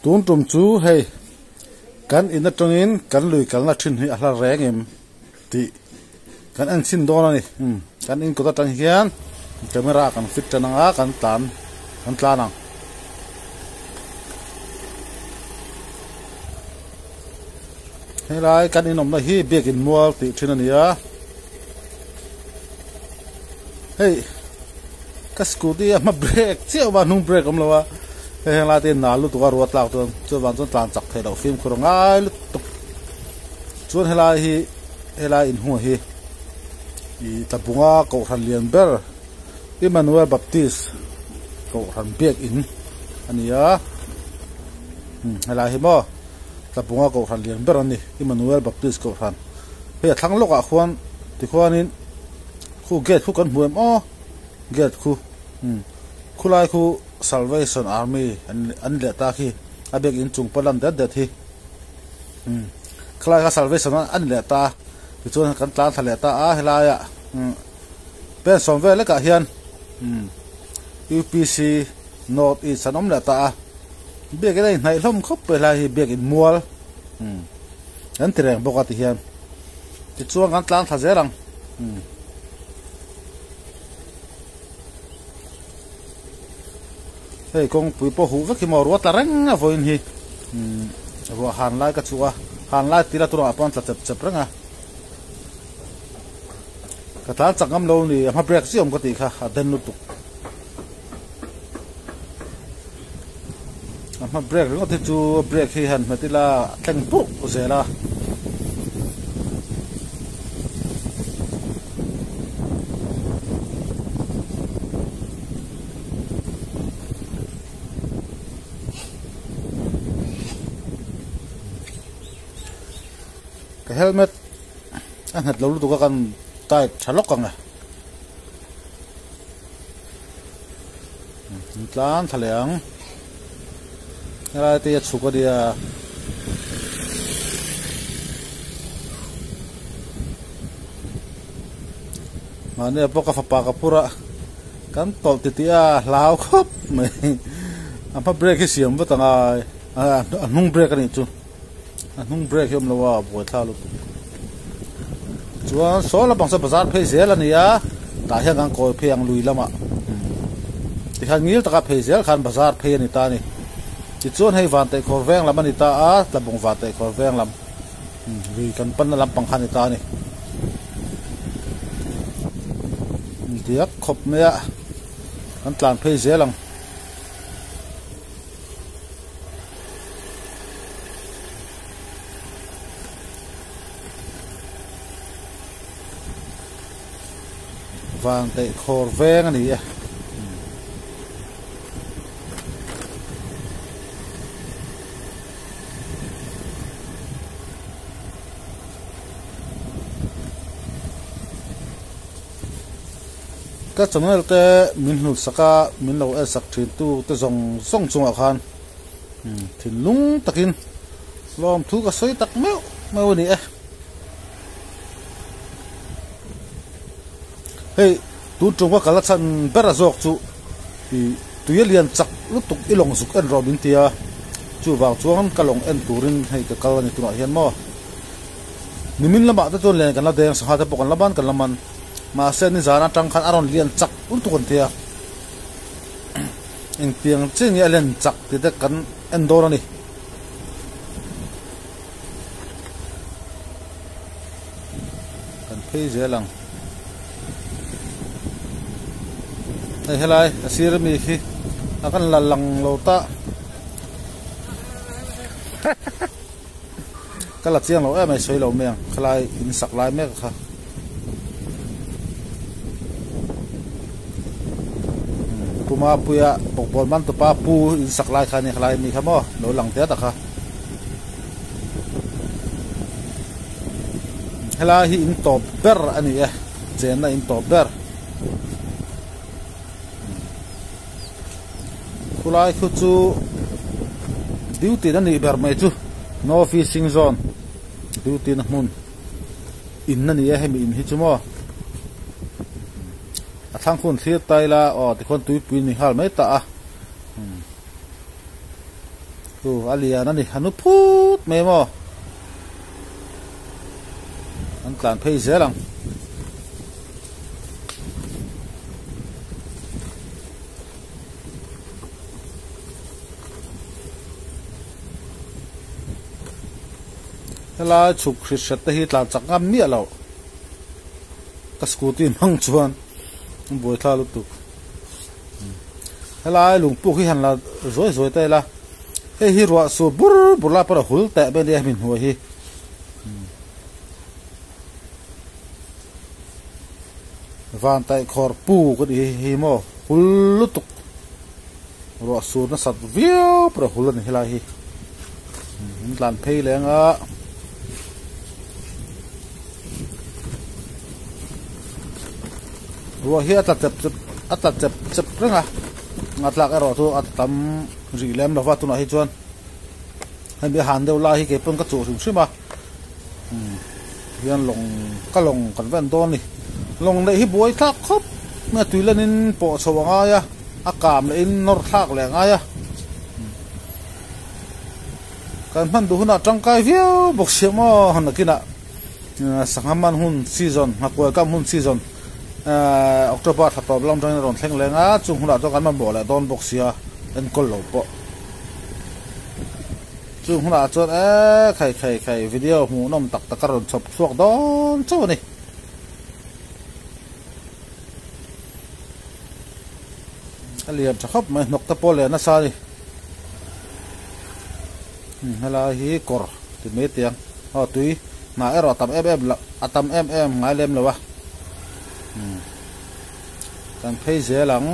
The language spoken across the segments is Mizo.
Tun tum chu hei kan in atangin kan lui kalna thin hi a hla reng em tih kan en chhin dawn a ni. Kan in kawt atang hian camera kan fit tan anga kan tlan kan tlan ang. Helai kan in awmna hi biakin mual tih thin a ni a. Hei ka scooty a hma brake chiah a hnung brake awm lo a hei heng lai te hi nal lutuk a ruat tlak chuan chuvang chuan tlan chak theih loh fimkhur a ngai lutuk chuan helai hi helai inhung hi ih tlabunga kohhran lian ber Emmanuel Baptist kohhran biakin a ni a helai hi maw tlabunga kohhran lian ber a ni Emmanuel Baptist kohhran hei a thlang lawkah khuan tikhuanin khu gate khu kan hmu em aw gate khu umm khulai khu salvation army an an leh ta khi a biakin chung pawh lan det det hi umm khilai kha salvation an leh ta tichuan kan tlan thla leh ta a helaiah umm pen sawm vel lekah hian umm U_P_C north east an awm leh ta a biakin a inhnaih hlawm khawp mai helai hi biakin mual umm an ti reng bawk a tihian tichuan kan tlan thla zel ang. Hei kawngpui pawh huh vek hi maw ruah tla reng a vawiin hi ruah han lai ka chuh a han lai tila turah pawh an tla chep chep reng a ka tlan chak ngam lo ni a hma brake chiah awm ka tih kha a den lutuk a hma brake ringawt hi chu brake hi han hmet ila a thleng purh zel a. Ka helmet a nghet lo lutuk a kan tight tha lawk ang e. An tlang thla leh ang helai te hi a chhuk a nia. Mahni ah pawh ka fapa ka phur a kan tawlh titih a hlau khawp mai a hma brake hi siam vat angai a hnung brake a nih chu a hnung brake hi a awm lo a buaithlak lutuk chuan saw lampang saw bazar phei zel a ni a tah hian kan kawi phei ang lui lamah tikhan ngil taka phei zel khan bazar phei a ni ta a ni tichuan hei vanteihkhawr veng lam a ni ta a tlabung vanteihkhawr veng lam. Lui kan panna lampang kha a ni ta a ni. Diak khawp mai a, kan tlan phei zel ang. Van teih khawr veng a ni e. Ka channel te min hnut sak a min lo en sak thin tu te zawng zawng chungah khan thinlung takin lawmthu ka sawi tak meuh meuh a ni e. Hei tun tum ka kal a chhan ber a zawk chu ih tui a lian chak lutuk i lawng zuk en rawh min ti a chuvang chuan ka lawng en turin hei ka kal a ni tunah hian maw nimin lamah te chuan len kan la deng sangha te pawh kan la ban kan la man mahse nizan atang khan a rawn lian chak lutuk an ti a engtiang chiah nge a len chak tih te kan en dawn a ni. Kan phei zel ang. Hei helai a sir ami khi a kan la lang lo ta. Ka la chiang lo em mai sawi lo mai ang khalai in sak lai mek kha. Puma puia bawkbawn man tupa pu in sak lai kha a ni khalai mi kha maw lo lang te ta kha. Helai hi in tawp ber a ni e chenna in tawp ber khulai khu chu duty na nih ber mai chu no fishing zone duty na hmun in a ni e hemi in hi chu maw a thlang hun thlir ta ila aw tikhuan tuipui a ni nghal mai ta a. Chu a lian a ni, a nu phut mai maw? An tlan phei zel ang. Helai chhuk hrit hret te hi tlan chak ngam miah loh. Ka scooty hmang chuan buaithla lutuk. Helai lungpuk hi han la zuai zuai ta ila hei hi ruah sur bur bur lai pawh a hul teh mai ania hemi hnuai hi. Van taih khawr pu ka tih hi hei maw hul lutuk ruah sur nasat viau pawh a hul a ni helai hi. An tlan phei leng a. Ruah hi a tla chep chep a tla chep chep reng a a tlak erawh chu a tam rih lem lova tunah hi chuan hemi a han deuh lai hi kei pawn ka chuh hrim hrim a umm hian lawng ka lawng kan va en dawn a ni lawng neih hi buai thlak khawp mai a tui lanin pawh chho a ngai a a kam leh in nawr thlak leh a ngai a. Kan hman duh hunah tangkai viau bawk sia maw nakinah sangha man hun season nghakuai kam hun season October thla tawp lam atangin a rawn thleng leng a chung hunah chuan kan mamawh leh dawn bawk sia enkawl lo pawh chung hunah chuan e khai khai khai video hmuhnawm tak tak a rawn chhawp chhuak dawn chauh a ni. A lian tha khawp mai hnawk te pawh a lian nasa a ni helai hi kawr ti mai teh ang aw tui hnah erawh a tam em em loh a tam em em ngai lem lo a kan phei zel ang.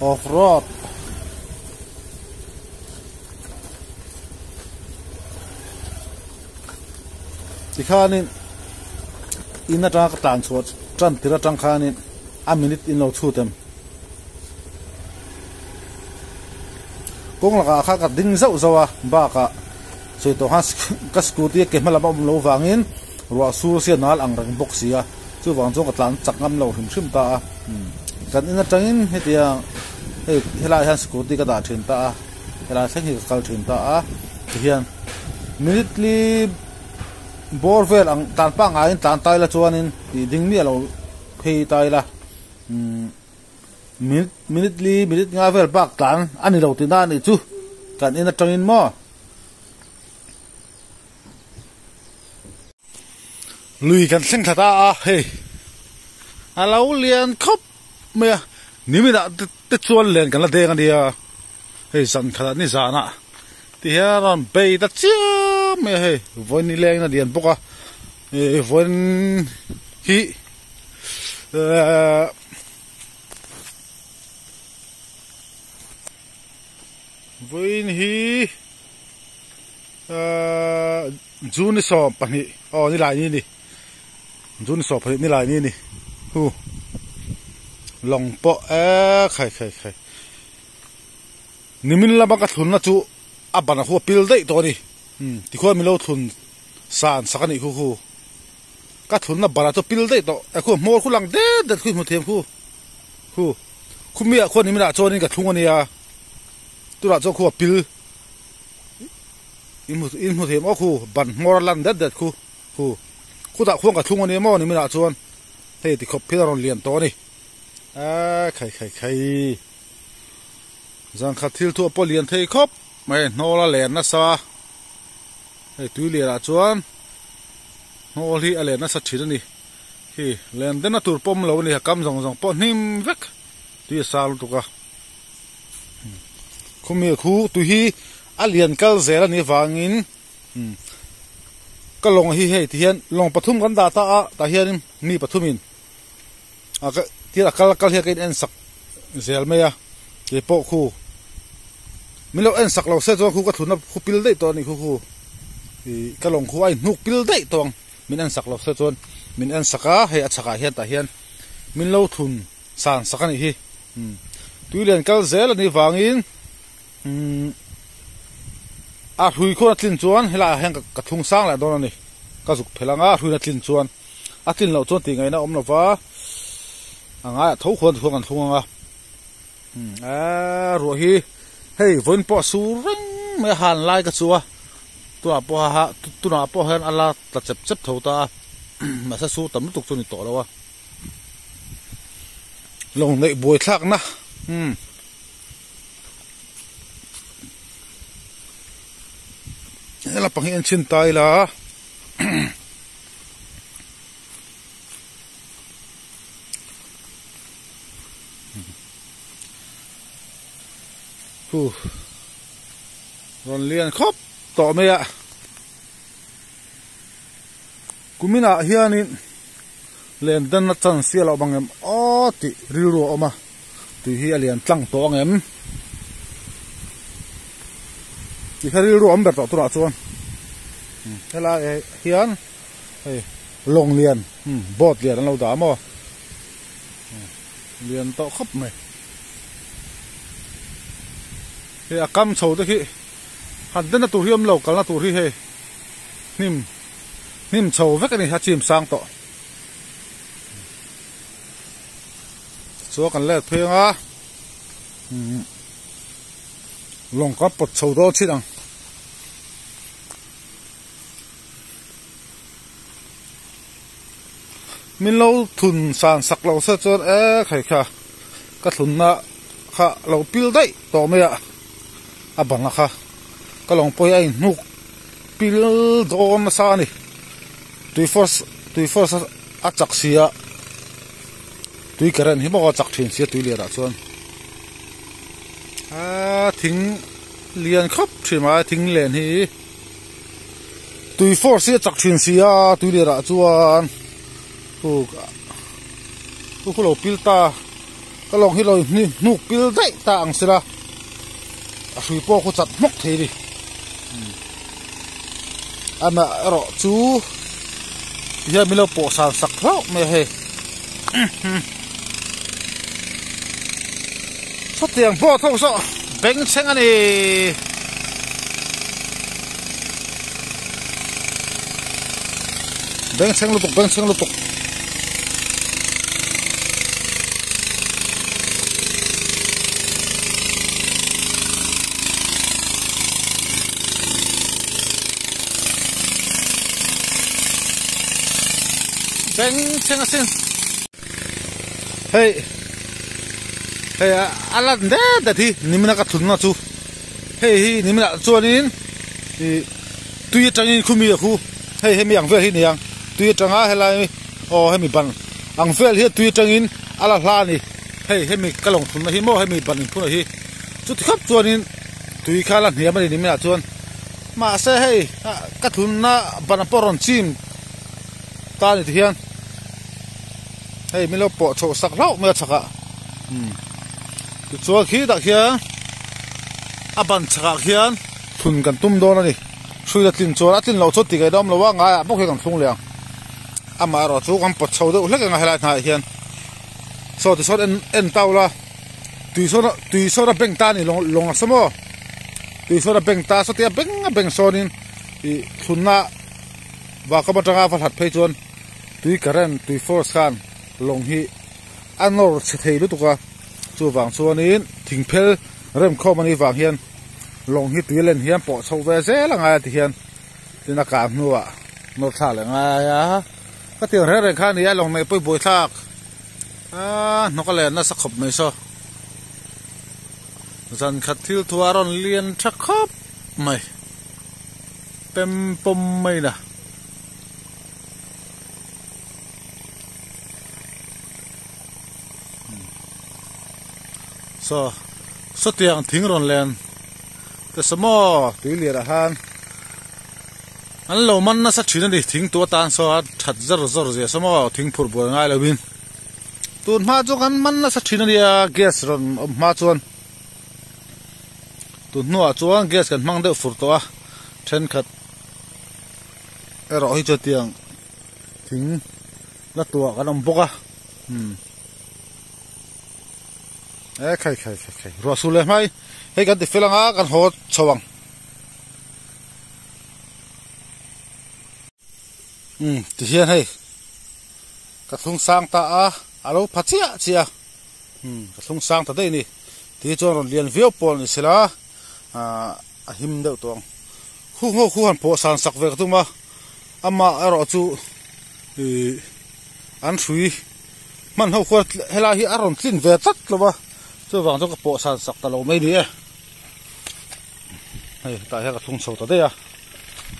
Off road tikhanin in atanga ka tlan chhuah tan tir atang khanin a minute in lo chhut em kawng lakah kha ka ding zauh zauh a bakah sawi tawh khan ka scooty a ke hma lam a awm loh vangin ruah sur sia nal ang reng bawk si a chuvang chuan ka tlan chak ngam lo hrim hrim ta a kan in atangin hetiang hei helaiah hian scooty ka dah thin ta a helai thleng hi ka kal thin ta a tihian minute li bawr vel ang tlan pangaiin tlan ta ila chuanin tih ding miah lo phei ta ila umm. Minute minute li minute nga vel bak tlan a ni lo tihna a nih chu kan in atangin maw. Lui kan thleng thla ta a hei a lo lian khawp mai a niminah te chuan len kan la deng a nia hei zan khatah ni zanah ti hian a rawn bei ta chiam mai a hei vawiin ni lengin a lian bawk a ih vawiin hi. Vawiin hi June 12 aw nilai ni a ni June 12 nilai ni a ni hu lawng pawh e khai khai khai nimin lama ka thlunna chu a ban a hu a pil daih tawh a ni tikhuan milo thlun san sak a nih khu khu. Ka thunna bara chu pil daih tawh e khu hmawr khu lang det det khu hmu thiam khu khu khumi ah khuan nimin ah chuanin ka thlung ania tunah chuan khu a pil in hmu in hmu thiam aw khu ban hmawr a lan det det khu khu khutah khuan ka thlung ania maw nimin ah chuan hei tikhawp phil a rawn lian tawh ani a khai khai khai zan khat thil thu a pawh lian thei khawp mai hnawl a len nasa hei tui lian ah chuan. Hnawl hi a len nasa thin a ni. Khi len dena tur pawm lo a ni a kam zawng zawng pawh hnim vek tui a sang lutuk a. Khumi khu tui hi a lian kal zel a nih avangin ka lawng hi hei ti hian lawng pathum kan dah ta a tah hianin mi pathumin a thil a kal kal hi a ka in en sak zel mai a keipawh khu min lo en sak lo se chuan khu ka thlunna khu pil daih tawh a nih khu khu ih ka lawng khu a inhnuk pil daih tawh ang min en sak lo se chuan min en sak a hei a chhakah hian tah hian min lo thlun san sak a nih hi tui lian kal zel a nih vangin umm. A hrui khawn a tlin chuan helaiah hian ka thlung sang leh dawn a ni. Ka zuk phelh ang a, a hruiin a tlin chuan a tlin loh chuan tih ngaihna a awm lo va, a ngaiah tho khuan khuan kan thlung ang a. Aaa ruah hi hei vawiin pawh a sur reng mai a han lai ka chu a, tunah pawh a tunah pawh hian a la tla chep chep tho ta a, mahse sur tam lutuk chu a ni tawh lo a. Lawng neih buai thlakna umm. Hela pang hi en chhin ta ila Hu rawn lian khawp tawh mai a kuminah hianin len dan a chan sial a awm ang em aw tih rilru a awm a tui hi a lian tlang tawh ang em tih kha rilru a awm ber tawh turah chuan helai hian hei lawng lian boat lian an lo dah a maw lian tawh khawp mai hei a kam chho te khi han denna tur hi a awm lo kalna tur hi hei hnim hnim chho vek a ni a chim sang tawh chuan kan let phei ang a lawng kha pawt chho dawn chin ang. Min lo thun san sak lo se chuan e khai kha ka thlunna kha lo pil daih tawh mai a a bang a kha ka lawng pawh hi a inhnuk pil dawn nasa a ni tui force tui force a chak si a tui current hi maw a chak thin sia tui lian ah chuan aaa thing lian khawp thin mai a thing len hi. Tui force hi a chak thin si a tui leh rah chuan hu khu lo pil ta ka lawng hi lo hnuk pil daih ta ang sela a hrui pawh khu chat hmawk thei a ni amah erawh chu tihian min lo pawh san sak hlauh mai a hei Sawtiang boat ho saw bengchheng a ni. Bengchheng lutuk bengchheng lutuk. Bengchheng asin. Hei hei a lan det det hi nimina ka thunna chu hei hi nimina chuanin ih tui atangin khumi a khu hei hemi ang vel hi ni ang tui atanga helai aw hemi ban ang vel hi tui atangin a la hla a ni hei hemi ka lawng thunna hi maw hemi ban inphunah hi chuti khawp chuanin tui kha a la hniam a ni nimina chuan mahse hei ka thunna ban pawh a rawn chim. Ta ni ti hian hei min lo pawh chhoh sak hlauh mai a chhakah umm tichuan khi tah khian a ban chhakah khian thun kan tum dawn a ni hrui la tlin chuan a tlin loh chuan tih ngaihna awm lo a ngaiah bawk hian kan thlung leh ang amaherawh chu kan pawt chho deuh hlek ang a helai hnaiah hian saw tisawn en en tau la tui sawn tui sawn a beng ta a ni lawng lawng a saw maw tui sawn a beng ta sawtia beng a beng sawnin ih thlunna. Vahkam atanga va hlat phei chuan tui current tui force khan lawng hi a nawr chhe thei lutuk a, chuvang chuanin thingphel remkhawm anih vang hian lawng hi tui len hian pawh chhoh ve zel a ngai a ti hian tin a kang hnuah nawr thlak leh ngai a, ka tiang reng reng kha a ni a lawng neih pawh i buai thlak aaa hnawk a len nasa khawp mai saw zan khat thil thu a rawn lian tha khawp mai. Pem pawm mai la. Saw sawtiang thing rawn len te saw maw tui lian ah khan an lo man nasa thin a ni thing tu atan saw a that zawr zawr zia saw maw thing phurh buai ngai lo in tun hma chu kan man nasa thin a nia gas rawn awm hma chuan. Tun hnuah chuan gas kan hmang deuh fur tawh a thenkhat erawh hi chu tiang thing la tuah kan awm bawk a umm e khai khai khai khai ruah su leh hmai hei kan ti fel ang a kan haw chho ang. Umm tihian hei ka thlung sang ta a, a lo pha chiah chiah a, umm ka thlung sang ta daih a ni. Ti chuan rawn lian viau pawh ni sela ahh a him deuh tawh ang. Khu ho khu han pawh san sak ve ka tum a, amah erawh chu ihh an hrui hman ho khuan helai hi a rawn tlin ve tlat lo va, chuvang chuan ka pawh san sak ta lo mai ni e. Hei hetah hian ka thlung chho ta daih a,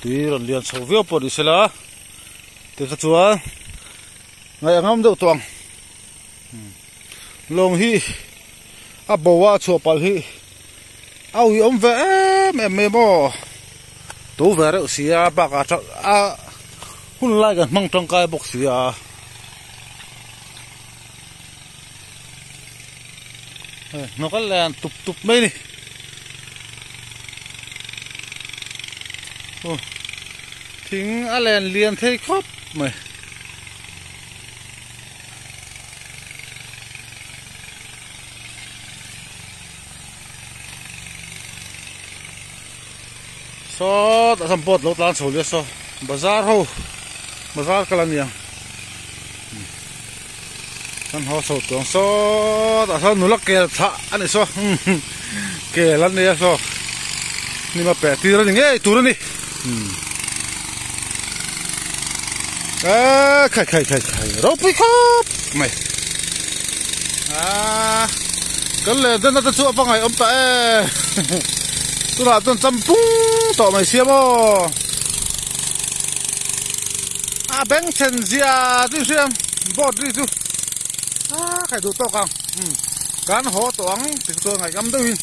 tui rawn lian chho viau pawh ni sela tikha chuan ngaih a ngam deuh tawh ang. Lawng hi a bo a chhuah palh hi a ui awm ve em em mai maw to ve reuh si a bakah a hun lai kan hmang tangkai bawk si a. Hei hnawk a lian tup tup mai a ni aw thing a len lian thei khawp mai. Sawtah sawn boat lo tlan chho leh saw bazar ho bazar kal a nia. Kan haw chho tuang sawtah sawn nula kel thlah a ni saw kel an nei a saw hnim a peh tir a ni ngei tur a ni eee khai khai khai khai ropui khawp mai aaa kan leh den na te chu a va ngaihawm ta e tunah chuan champung tawh mai sia maw. A beng chhen zia chu i hria board ri chu a khai duh tawk ang kan haw tawh ang tih chu ngaihngam deuhin.